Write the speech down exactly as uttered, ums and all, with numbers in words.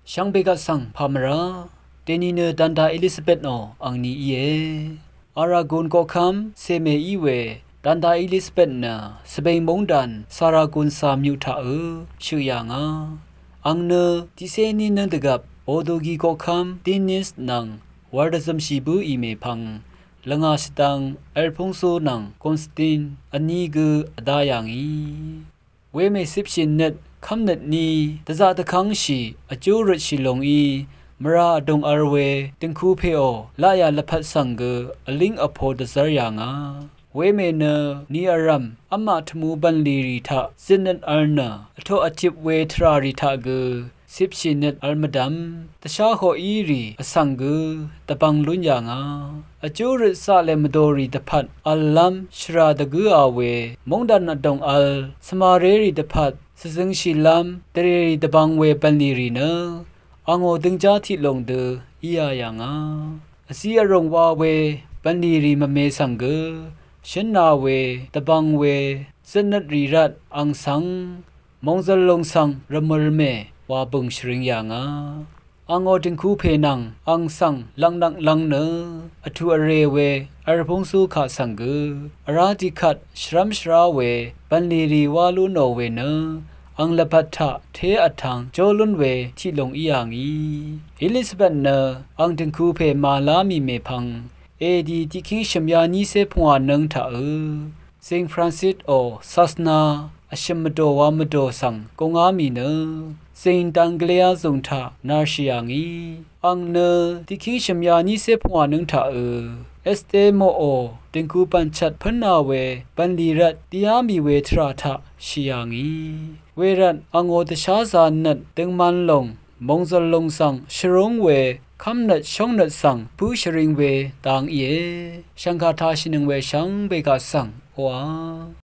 Shvngbe gaq svng pà mvrá. Dèni nø dvnda Elizabeth nò angni íe. Aragon koqkv́m cèmè í we dvnda Elizabeth nø Svbing móngdàn Saragon cà myuq taq ø shøq yà ngà. Ang nø tiqcé ní nǿng dvgvp Bodogi koqkv́m Dennis nvng wur dvzømshì bǿì mèpvng lvngà shvdvng Alfonso nvng Konstantin vní gø vdá yà ngì. Wemè cipshì nøt kv́mnøt ní dvzaq dvkv́ngshì vjú røtshì lòngí mvrà vdùng v̄l we døngku pèò laqyà lvpat svng gø vlíng vpo dvzv́r yà ngà. Wemè nø ni vrv̀m v́maq tvmu bv̀nlì rì taq zitnøt v̄l nø vtoq vtip we tvrà rì taq gø cipshì nøt v̄l mvdv̀m dvshá hoq í rì vsvng gø dvbvng lún yà ngà. Vjú røt zaqlè mvdòrì dvpvt v̄llv́m shvrà dvgǿa we móngdàn vdòng v̄l svmarérì dvpvt svzøngshìlv́m dvrèrì dvbvng we bv̀nlì rì nø angò døngjá tiq lòng dø íā yà ngà. Vzi vrùng wa we bv̀nlì rì mvme svng gø shǿnā we dvbvng we zøtnøt rì rvt ang svng mòngzø̀l lòng svng rvmø̄l mè wa bø̀ng shvring yà ngà. Angò døngku pè nvng ang svng lvngnvk lvng nø vtù vrè we Alfonso kaq svng gø vrá tiqkvt shvrv́m shvrá we bv̀nlì rì wá lú nò we nø ang lvpat taq té vtv̄ng jó lún we tiq lòng íā ngì. Elizabeth nø ang døngku pè màlá mì mèpvng edi tiqkíng shø̀myá nícé pungwà nǿng taq ø Saint Francis ò sasna vshø̀m mvdò wa mvdò svng gungá mì nø Saint Danglia zùng taq narshì yà ngì. Ang nø tiqkíng shø̀myá nícé pungwà nǿng taq ø Estemo ò døngku bv̀nchvt pǿnā we bv̀nlì rvt dvyá mì we tvrà taq shì yà ngì. Wervt angò dvsházā nøt døngman lòng mòngzø̀l lòng svng shvrúng we kv́mnøt shóngnøt svng bǿ shvring we dang íe. Shv̀ngkà tashìnøng we shvngbe gaq svng oqà